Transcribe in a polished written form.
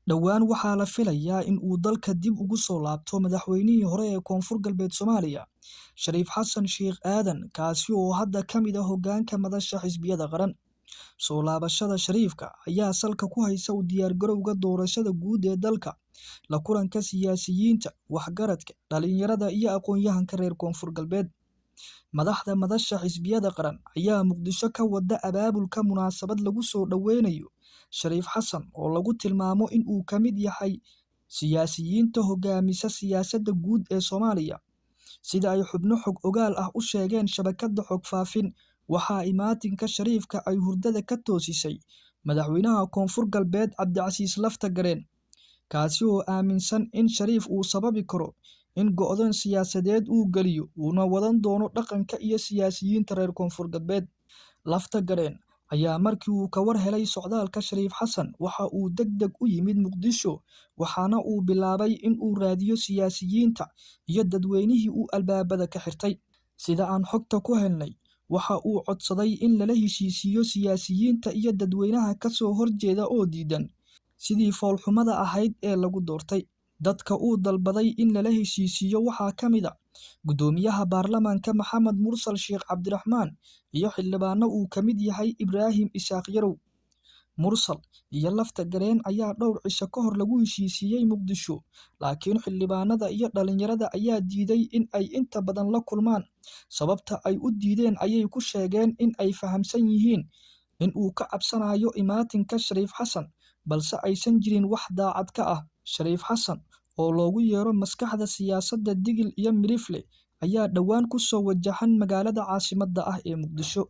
Dhowaan waxaa la filayaa in uu dalka dib ugu soo laabto madaxweynihii hore ee Koonfur Galbeed Soomaaliya, Shariif Xasan Sheikh Aadan, kaasi oo hadda ka mid ah hoggaanka madasha xisbiyada qaran. Soo laabashada Shariifka ayaa salka ku haysa u diyaargarowga doorashada guud ee dalka, la kulanka siyaasiyiinta, waxgaradka, dhalinyarada iyo aqoon-yahanka reer Koonfur Galbeed. Madaxda madasha xisbiyada qaran ayaa Muqdisho ka wada abaabulka munaasabad lagu soo dhoweynayo Shariif Xasan oo lagu tilmaamo in uu ka mid yahay siyaasiyiinta hogaamisa siyaasadda guud ee Soomaaliya. Sida ay xubno xog ogaal ah u sheegeen shabakadda xog faafin, waxaa imaatinka Shariifka ay hurdada ka toosisay madaxweynaha Koonfur Galbeed Cabdicasiis Laftagareen, kaasi oo aaminsan in Shariif uu sababi karo in go'doon siyaasadeed uu geliyo uuna wadan doono dhaqanka iyo siyaasiyiinta reer Koonfur Galbeed. Laftagareen ayaa markii uu ka war helay socdaalka Shariif Xasan waxa uu degdeg u yimid Muqdisho, waxaana uu bilaabay in uu raadiyo siyaasiyiinta iyo dadweynihii uu albaabada ka xirtay. Sida aan xogta ku helnay, waxa uu codsaday in lala heshiisiiyo siyaasiyiinta iyo dadweynaha ka soo horjeeda oo diidan sidii foolxumada ahayd ee lagu doortay. Dadka uu dalbaday in lala heshiisiiyo waxaa ka mid ah Guddoomiyaha Baarlamaanka Maxamed Mursal Sheikh Cabdiraxmaan iyo xildhibaano uu ka mid yahay Ibraahim Isaaq Yarow. Mursal iyo Laftagareen ayaa dhowr cisho ka hor lagu heshiisiiyey Muqdisho, laakiin xildhibaanada iyo dhalinyarada ayaa diiday in ay inta badan la kulmaan. Sababta ay u diideen ayay ku sheegeen in ay fahamsan yihiin in uu ka cabsanayo imaatinka Shariif Xasan, balse aysan jirin wax daacad ka ah. Shariif Xasan oo loogu yeero maskaxda siyaasadda Digil iyo Mirifle ayaa dhowaan ku soo wajahan magaalada caasimadda ah ee Muqdisho.